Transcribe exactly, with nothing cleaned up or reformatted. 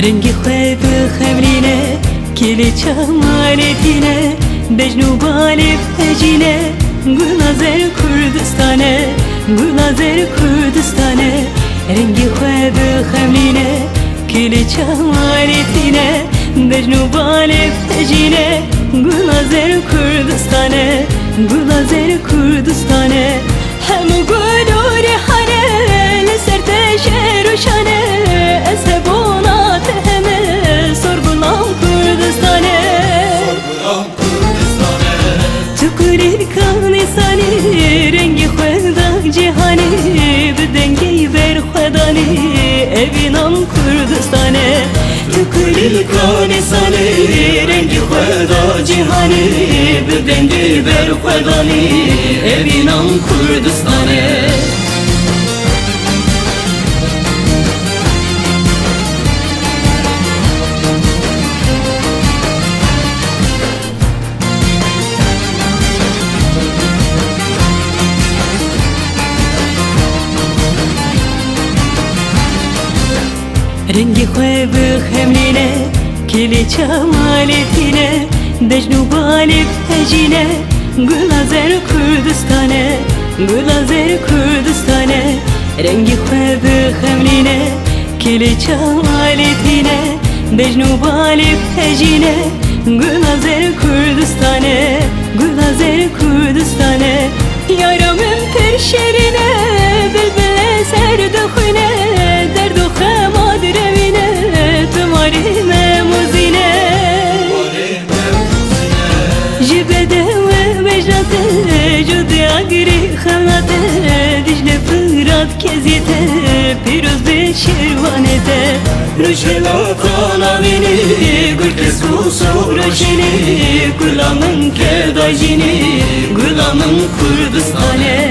Rengê xwe bixemlîne, kêlê çamalê tîne, bejn û balê bihejîne, gula zer Kurdistan e, gula zer Kurdistan e. Rengê xwe bixemlîne, kêlê çamalê tîne, bejn û balê bihejîne, gula zer Kurdistan e, gula zer Kurdistan e. Hemû gul û rîhane li ser te şer û şan e, ez hebûna te heme sor gulam Kurdistan e. Tu kulîlka nîsanî, rengê xwe da cîhanê, bi dengê berxwedanê, evî nam Kurdistan e. Tu kulîlka nîsanî, rengê xwe da cîhanê, bi dengê berxwedanê, evî nam Kurdistan e. Rengê xwe bixemlîne, kêlê çamalê tîne, bejn û balê bihejîne, gula zer Kurdistan e, gula zer Kurdistan e. Rengê xwe bixemlîne, kêlê çamalê tîne, bejn û balê bihejîne, gula zer Kurdistan e, gula zer Kurdistan e. Yara min pir şêrîn e, bilbilê ser dixwîne, derd û xema direwîne, tu warê me mozîne. Ji bedew e bejna te, ji diagirê xewna te, Dîcle Firat keziyê te, pîroz be şêrvanê te. Rojhilata navînî, gul kesk û sohra şînî, gula min keda jînî, gula min Kurdistan e.